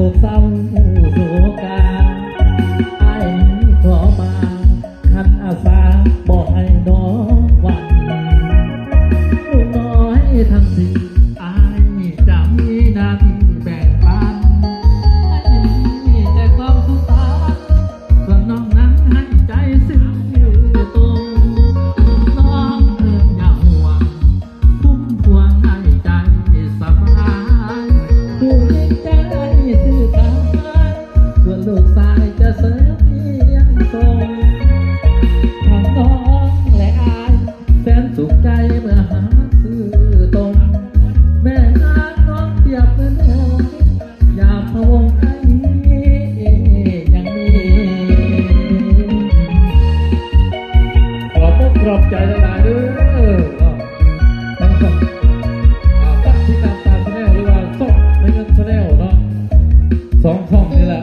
ໂສກເສົ້າໂສກາ ອ້າຍຂໍມາ ຂັດອາສາບໍ່ໃຫ້ນ້ອງຫວັ່ນ ໜູນ້ອຍທັງສີ່ ອ້າຍຈະມີໜ້າທີ່ແບ່ງປັນ ໃຫ້ມີແຕ່ຄວາມສຸກສັນ ສ່ວນນ້ອງນັ້ນໃຫ້ໃຈຊື່ຕົງ ນ້ອງເອີຍຢ່າຫ່ວງ ຄຸ້ມພວງໃຫ້ໃຈສະບາຍ ຜູ້ຍິງໃຈຊື່ຂາຍ ສ່ວນລູກຊາຍຈະເສີມລ້ຽງສົ່ງ ທັງນ້ອງແລະອ້າຍ ແສນສຸກໃຈເມື່ອຫາຊື່ຕົງ ແມ່ນາງນ້ອງປຽບເໝືອນຫົງ ຍາມພະວົງໄທຍັງມີ ຂອບອົກຂອບໃຈຫຼາຍໆເດີເນາະ ທັງຊ່ອງ ອ່າ ປັດທິການຕາ Channel ຫຼືວ່າຊ່ອງໄດ້ເງິນ Channel ເນາະ ສອງຊ່ອງນີ້ແຫຼະ.